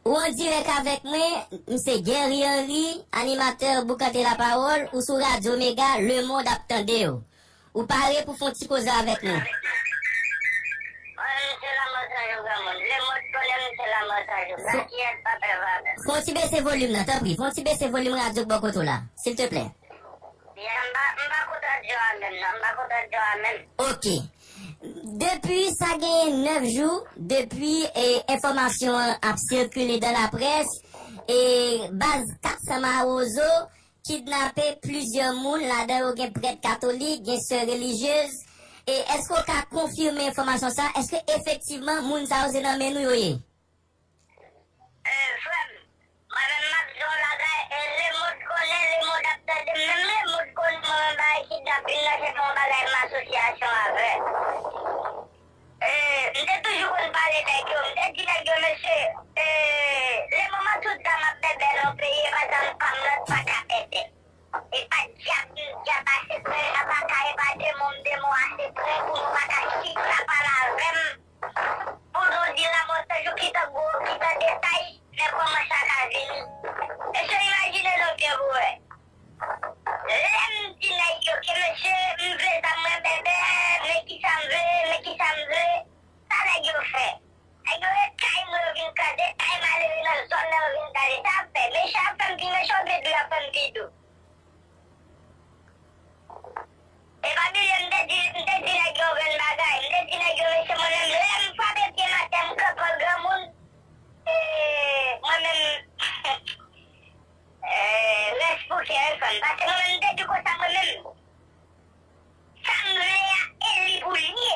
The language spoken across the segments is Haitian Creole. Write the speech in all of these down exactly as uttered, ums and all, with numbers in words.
Ou an dirèk avèk mwen, m se Guerrier Henry, animatè Boukante Lapawòl, ou sou Radyo Mega, lemonn ap tande w. Ou pare pou fè yon ti koze avèk nou? Fè yon ti bese volim nan, tanpri. Fè yon ti bese volim radyo k bò kote w la, silteplè. Ok. Depi sa gen nèf jou, depi, e, enfòmasyon an ap sikile dan laprès, e, baz kat san Mawozo kidnape plizyè moun, ladan yo gen prèt katolik, gen sè relijyez. E èske w ka konfime enfòmasyon sa? Èske efektivman moun sa yo se nan men nou yo ye? Frè m, mwen menm m ap di w yon bagay, e, lemonn konnen, lemonn ap tande m, menm lemonn konnen mwen menm bagay kidnapin nan se pa yon bagay m asosyasyon avè. E, m te toujou konn pale nèg yo, m te di nèg yo, mesye, e, lemonn tout zam ap bèbè nan peyi, e pa zam pa m nan pa ka bèbè. E pa dyab, dyab ase pran, e pa ka, e pa demon, demon ase pran pou nou pa ka chita pale avè m. Pou nou di lanmò Sanjou ki tan gwo, ki tan detay, men kòman sa ka vini. Mesye, imajine nou byen pou wè. Lè m di nèg yo ke mesye, m vle zam mwen bèbè, men kisa m vle, men kisa m vle, sa nèg yo fè. Nèg yo ret kay mwen, yo vin kraze kay malere nan zòn nan, yo vin kraze. Sa ap fè mechan ap fè m pi mechan oubyen dou ap fè m pi dou? E pa bliye m te di, m te di nèg yo yon grenn bagay. M te di nèg yo, mesye, mwen menm, lè m frape pye m atè, m kanpe an granmoun, e, mwen menm, e, rès pou kè, wi, frè m. Paske mwen menm, m te di konsa, mwen menm, sa m vle a, e li pou l ye.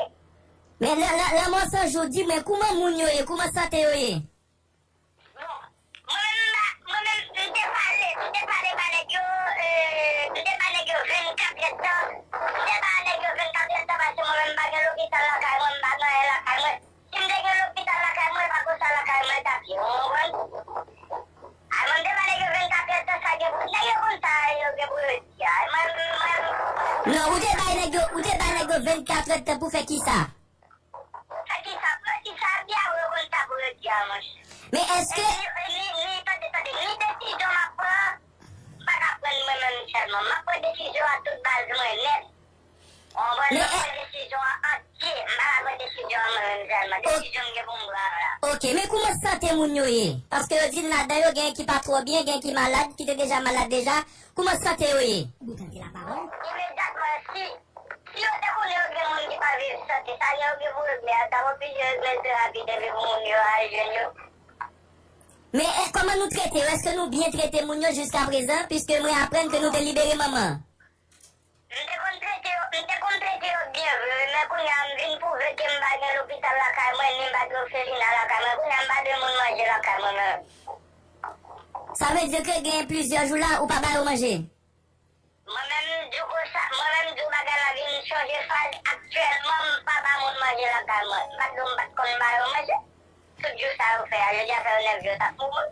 Men la, la, lanmò Sanjou, di mwen, kouman moun yo ye, kouman sante yo ye? Bon, mwen menm, m pa, mwen menm, m te pale, m te pale ba nèg yo, e, m te ba nèg yo vennkat èdtan, m te ba nèg yo vennkat èdtan, paske mwen menm, m pa gen lopital lakay mwen, m pa gen anyen lakay mwen. Si m te gen lopital lakay mwen, e pa konsa lakay mwen t ap ye, ou konprann? A, mwen, m te ba nèg yo vennkat èdtan, sa gen pou, nèg yo konn sa yo gen pou yo di a. Mwen, mwen, Non, ou te bay nèg yo, ou te bay nèg yo vennkat èdtan pou fè kisa? Fè kisa? Fè kisa? Byen, yo konn sa pou yo di a, monchè. Men èske Ni, ni, ni, tande, tande, ni desizyon m ap pran, m pa ka pran mwen menm sèlman. M ap pran desizyon a tout baz mwen nèt. Ou konprann? Men M ap pran desizyon an antye. M pa ka pran desizyon an mwen menm sèlman. Desizyon m gen pou m pran an la. Ok, men kouman sante moun yo ye? Paske yo di n ladan yo gen ki pa twò byen, gen ki malad, ki te deja malad deja. Kouman sante yo ye? Imedyatman, si, si yo te konnen yo gen moun ki pa viv sante, sa gen yo gen pou regle a, ta pran plizyè regle pi rapid epi pou moun yo al jwenn yo. Men, e, kòman nou trete yo? Èske nou byen trete moun yo jiskaprezan, piske mwen aprann ke nou te libere manman an? M te konn trete yo, m te konn trete yo byen vre, men kounye a m vin pwouve ke m pa gen lopital lakay mwen, ni m pa gen òfelina lakay mwen. Kounye a m pa dwe moun manje lakay mwen menm. Sa vle di ke gen plizyè jou la, ou pa ba yo manje? Mwen menm, m di w konsa, mwen menm, m di w bagay la vin chanje faz. Aktyèlman, m pa ba moun manje lakay mwen. M pa t di w m pa t konn ba yo manje. Tout jou sa yo fè a, jodi a fè yo nèf jou, yo t ap mouri.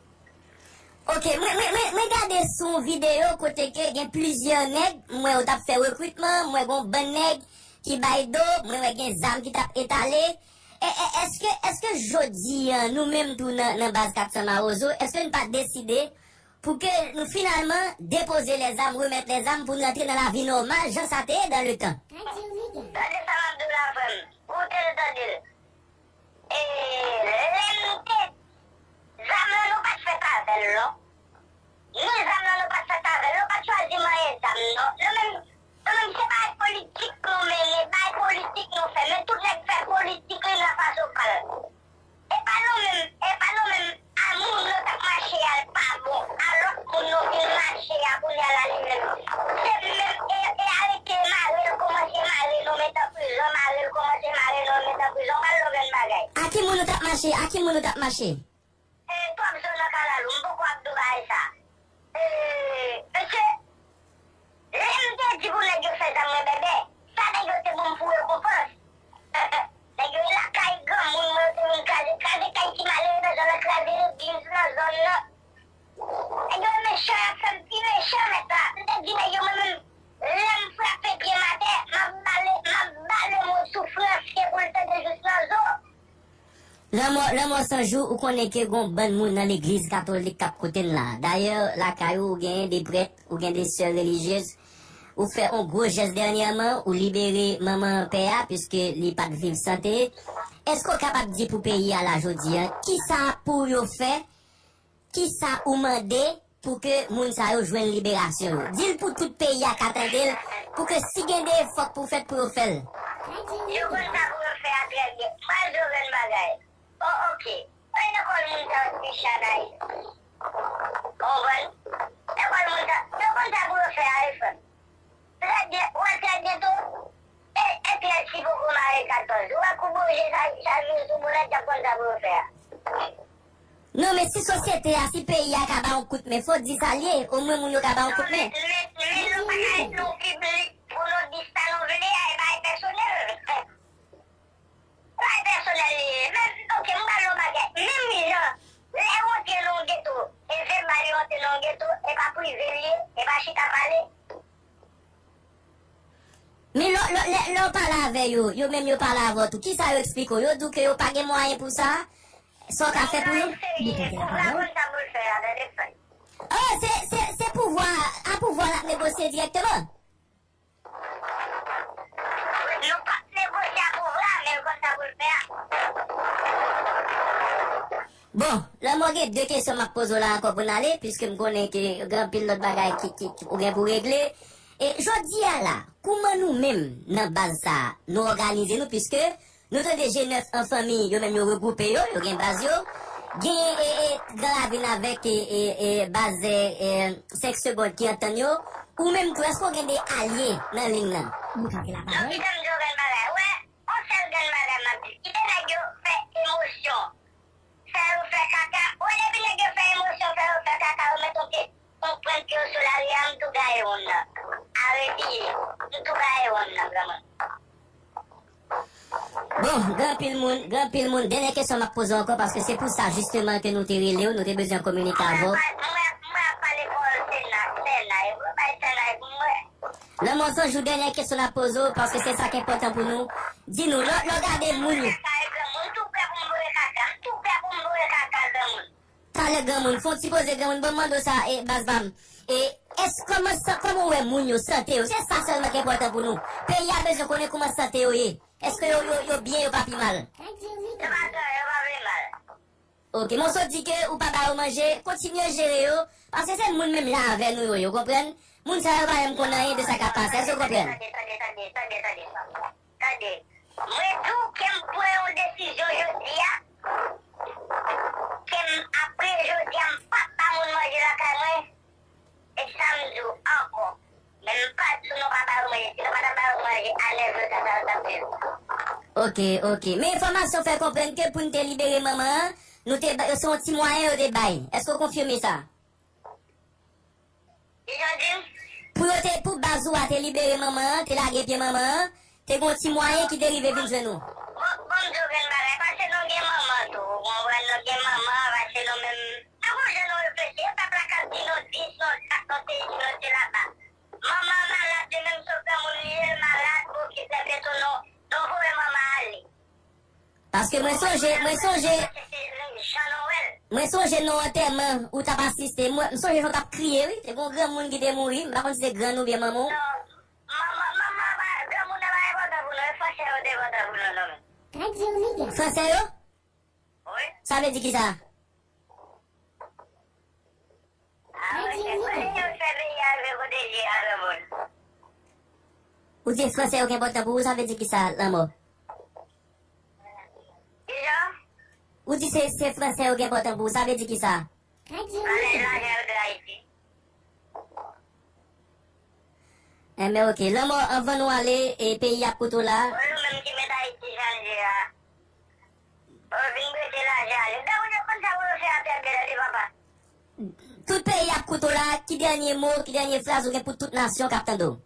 Ok, mwen, mwen, mwen, mwen gade sou yon videyo kote ke gen plizyè nèg, m wè yo t ap fè rekritman, m wè gon bann nèg ki bay do, mwen wè gen zam ki t ap etale. E, e, èske, èske jodi a, nou menm tou nan, nan baz kat san Mawozo, èske n pa deside pou ke nou finalman depoze lèzam, remèt lèzam pou n rantre nan lavi nòmal, jan sa te ye dan letan? Tande sa m ap di w la, frè m. Koute l, tande l. E lè m te, zam lan nou pa t fèt avè l non. Ni zam lan nou pa t fèt avè l, nou pa t chwazi manyen zam non. Nou menm, nou menm se bagay politik nou mennen, bagay politik nou fè, men tout nèg fè politik li nan fason pa l. E pa nou menm, e pa nou menm, a moun nou t ap mache a l pa bon, a lòt moun nou vin mache a kounye a la li menm. Se menm, e, e arete mare l kòmanse mare nou met an prizon, mare l kòmanse mare nou met an prizon, pa l lòbèn bagay. A ki moun nou t ap mache? A ki moun nou t ap mache? E, twòp zòn nan Kalalou, m poko ap di w bagay sa. E, mesye, lè m te di pou nèg yo fè zam mwen bèbè, sa nèg yo te ban m pou rekonpans. Nèg yo lakay granmoun mwen, yo te vin kraze, kraze kay ti malere nan zòn nan, kraze legliz nan zòn nan. Nèg yo mechan, y ap fè m pi mechan, mèt la. M te di nèg yo, mwen menm, lè m frape pye m atè, m ap bale, m ap bale mo soufrans ke pou l tande jous nan zo. Lanmò, Lanmò San Jou, ou konnen ke gon bann moun nan legliz katolik k ap koute n la. Dayè, lakay ou, ou genyen de prèt, ou gen de sè relijyez. Ou fè yon gwo jès dènyèman, ou libere manman pè a, piske li pa t viv sante. Èske w kapab di pou peyi a la jodi a, kisa pou yo fè? Kisa ou mande pou ke moun sa yo jwenn liberasyon yo? Di l pou tout peyi a ka tande l, pou ke si gen de efò k pou fèt pou yo fè l. Yo konn sa pou yo fè a trè byen. Mwen di w yon grenn bagay. O, oke. Mwen lekòl moun sa yo se chanay. Ou konprann? Lekòl moun sa, yo konn sa pou yo fè a, wi, frè m. Trè byen, ou wè trè byen tou. E, e pyès ki poko mare katòz. Ou wè kou bouje sa, sa vin sou boulèt, y ap konn sa pou yo fè a. Non, men si sosyete a, si peyi a ka ba yon kout men, fò di sa l ye, omwen moun yo ka ba yon kout men. Non, men, men, men nou pa ka ret nan yon piblik pou nou di sa nou vle a, e bagay pèsonèl. Bagay pèsonèl li ye. Men, oke, m ba l yon bagay. Menm jan, lè yo antre nan yon geto, e se mal yo antre nan yon geto, e pa prive l ye, e pa chita pale. Men lè, lè, lè, lè w pale avè yo, yo menm yo pale avè w tou. Kisa yo eksplike w? Yo di w ke yo pa gen mwayen pou sa? Sa w ka fè pou yo? Li pa gen pawòl. Oh, se, se, se pouvwa, a pouvwa l ap negosye dirèkteman. Nou p ap negosye a pouvwa, men l konn sa pou l fè a. Bon, Lanmò, gen de kesyon m ap poze w la ankò pou n ale, piske m konnen ke gen anpil lòt bagay ki, ki, ki ou gen pou regle. E jodi a la, kouman nou menm nan baz sa a, nou òganize nou, piske nou tande G nèf an fanmi, yo menm yo regwoupe yo, yo gen baz yo. Gen, e, e, Gran Ravin avèk, e, e, e, baz, e, e, senk segond ki antann yo. Ou menm tou, èske w gen de alye nan liy nan? Nou kite m di w grenn bagay. Ou wè, yon sèl grenn bagay m ap di. Kite nèg yo fè emosyon. Fè yo fè kaka. Ou wè depi nèg yo fè emosyon, fè yo fè kaka, yo mèt yon pye, yon pwent pye yo sou lari a, m tou gaye wonn nan. Arete, m tou gaye wonn nan, granmoun. Bon, gen anpil moun, gen anpil moun. Dènyè kesyon m ap poze w ankò, paske se pou sa jisteman ke nou te rele w, nou te bezwen kominike avè w. Mwen, mwen, mwen ap pale pawòl Sena, Sena, e vre bay Sena e pou mwen. Lanmò San Jou, dènyè kesyon n ap poze w, paske se sa k enpòtan pou nou. Di nou, lè, lè w gade moun yo. Kaka e granmoun, m tou prè pou m voye kaka, m tou prè pou m voye kaka granmoun. Talè granmoun, fè yon ti poze granmoun, ban m mande w sa, e, baz pa m. E, èske kòman sa, kòman w wè moun yo, sante yo? Se sa sèlman ki enpòtan pou nou. Peyi a bezwen konnen kòman sante yo ye. Èske yo, yo, yo byen, yo pa pi mal? Yo pa byen, yo pa pi mal. Ok, men w sot di ke ou pa ba yo manje, kontinye jere yo, paske se moun menm jan avè nou yo ye, ou konprann? Moun sa yo pa menm konn anyen de sa k ap pase, èske w konprann? Tande, tande, tande, tande, tande, tande. Tande, mwen di w ke m pran yon desizyon jodi a, ke m, apre jodi a, m p ap ba moun manje lakay mwen, e sa m di w ankò. Men m pa di w nou pa ba yo manje, si nou pa ta ba yo manje, a nèf jou sa, sa yo t ap viv. Ok, ok. Men enfòmasyon fè konprann ke pou n te libere manman an, nou te ba, se yon ti mwayen yo te bay. Èske w konfime sa? Kijan w di m? Pou yo te, pou baz ou a te libere manman an, te lage pye manman an, te gon ti mwayen ki te rive vin jwenn ou. Bon, bon, m di w grenn bagay, pase nou gen manman tou, ou konprann, nou gen manman, pase nou menm, pa gon jan nou reflechi, e pèp la k ap di nou dis, nou dat, nou sesi, nou selaba. Manman an malad, li menm se yon granmoun li ye, l malad, bon, ki fè byen tou nou, nou voye manman ale. Paske mwen sonje, mwen sonje, mwen sonje nan antèman ou t ap asiste. Mwen, m sonje jan w t ap kriye, wi. Te gen yon granmoun ki te mouri. M pa konn si se grann oubyen manman w. Non. Manman, manman pa, granmoun nan pa enpòtan pou nou. E fransè yo te enpòtan pou nou, non, men. Fransè yo? Wi. Sa vle di kisa? Ah, ok. Kote yo fè peyi a rive kote l ye a, granmoun? Ou di fransè yo ki enpòtan pou ou, sa vle di kisa, Lanmò? Kijan? Ou di se, se fransè yo ki enpòtan pou ou, sa vle di kisa? Valè lajan yo de Ayiti. Enben, ok. Lanmò, anvan nou ale, e peyi ap koute w la. Bon, nou menm ki mete Ayiti jan l ye a. Bon, vin prete lajan ale. Granmoun yo konn sa pou yo fè a, tèt bèl, tande papa. Tout peyi ap koute w la, ki dènye mo, ki dènye fraz ou gen pou tout nasyon k ap tande w?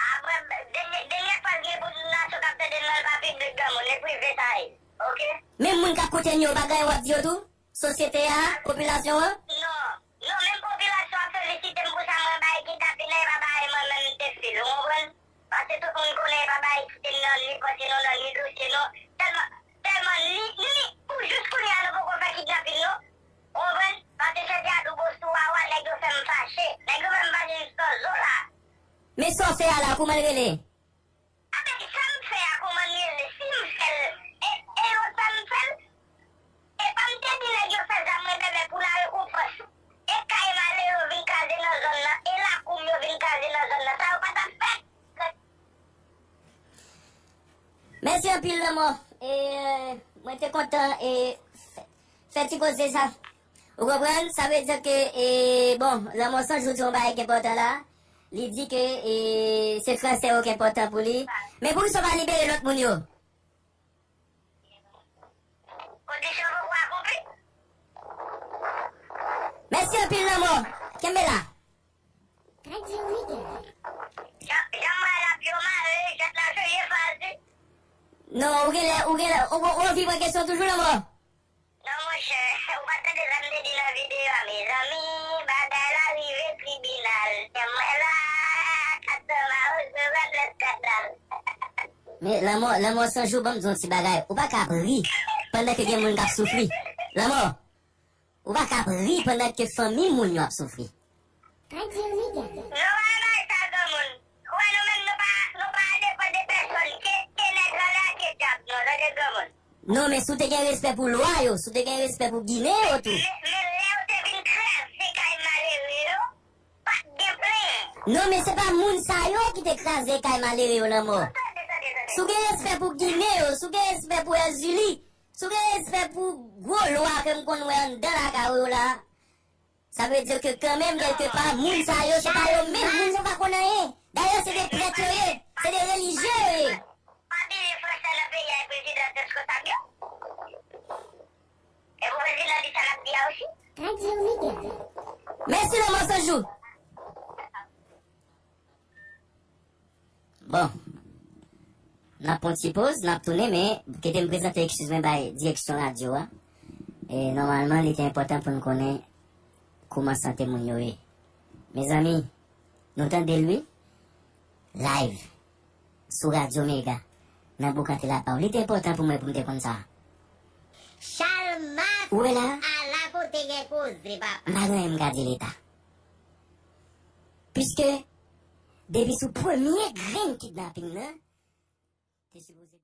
Apre, dènye, dènye fraz gen pou tout nasyon k ap tande l nan, l pa piblik granmoun, e prive sa ye. Ok? Menm moun k ap koute n yo, pa gen anyen w ap di yo tou? Sosyete a, popilasyon an? Non. Non, menm popilasyon an felisite m pou sa mwen bay kidnapin nan, e pa bagay mwen menm m te fè l, ou konprann? Paske tout moun konnen e pa bagay kite m nan ni pwase nou, nan ni dosye nou. Tèlman, tèlman ni, ni pou Men sa w fè a la, kouman l rele? Anben, sa m fè a, kouman l rele? Si m fè l, e, e yon sa m fè l? E pa m te di nèg yo fè zam mwen bèbè pou la rekonpans. E kay malere yo vin kraze nan zòn nan, e lakou m yo vin kraze nan zòn nan. Sa yo pa t ap fèt. Mèsi anpil, Lanmò. E, mwen te kontan, e, fè, fè ti koze sa. Ou konprann? Sa vle di ke, e, bon, Lanmò San Jou di yon bagay ki enpòtan la. Li di ke, e, se fransè yo ki enpòtan pou li. Men poukisa w pa libere lòt moun yo? Kondisyon poko akonpli. Mèsi anpil, Lanmò. Kenbe la. Jan, jan m wè l ap yo mare, jèt la serye fazi. Non, ou genlè, ou genlè, ou, ou anvi pran kesyon toujou, Lanmò? Non, monchè, ou pa tande sa m te di nan videyo a, mezanmi, bagay la rive tribinal. Tèm mwen la, Katama, Ozorat, lèskandal. Men, Lanmò, Lanmò San Jou, ban m di w yon ti bagay. Ou pa ka ap ri pandan ke gen moun k ap soufri. Lanmò, ou pa ka ap ri pandan ke fanmi moun yo ap soufri. Ka di w li gade. Nou pa bay sa granmoun. Ou wè nou menm nou pa, nou pa depann de pèsonn. Ke, ke nèg anlè ke dyab nou, tande granmoun. Non, men si w te gen respè pou lwa yo, si w te gen respè pou Ginen yo tou. Men, men lè yo te vin kraze kay malere yo, pa t gen plenyen. Non, men se pa moun sa yo ki te kraze kay malere yo, Lanmò. Tande, tande, tande. Si w gen respè pou Ginen yo, si w gen respè pou Èzili, si w gen respè pou gwo lwa ke m konn wè anndan lakay ou yo la, sa vle di ke kanmenm, kèlkepa, moun sa yo, se pa yo menm, moun yo pa konn anyen. Dayè, se de prèt yo ye, se de relijye yo ye. Pa bliye fransè nan peyi a e prezidan responsab yo. E pou prezidan di sa l ap di a osi. Ka di w li gade. Mèsi, Lanmò San Jou. Bon, n ap pran ti poz, n ap tounen, men kite m prezante eskiz mwen bay direksyon radyo a. E nòmalman, li te enpòtan pou n konnen kouman sante moun yo ye. Mezanmi, nou tande l wi. Live sou Radyo Mega, nan Boukante Lapaw. Li te enpòtan pou mwen pou m te konn sa. Chalmas, ou wè la? Ala kote gen koze, papa. M pa gen anyen m ka di Leta. Piske, depi sou premye grenn kidnaping nan, te sipoze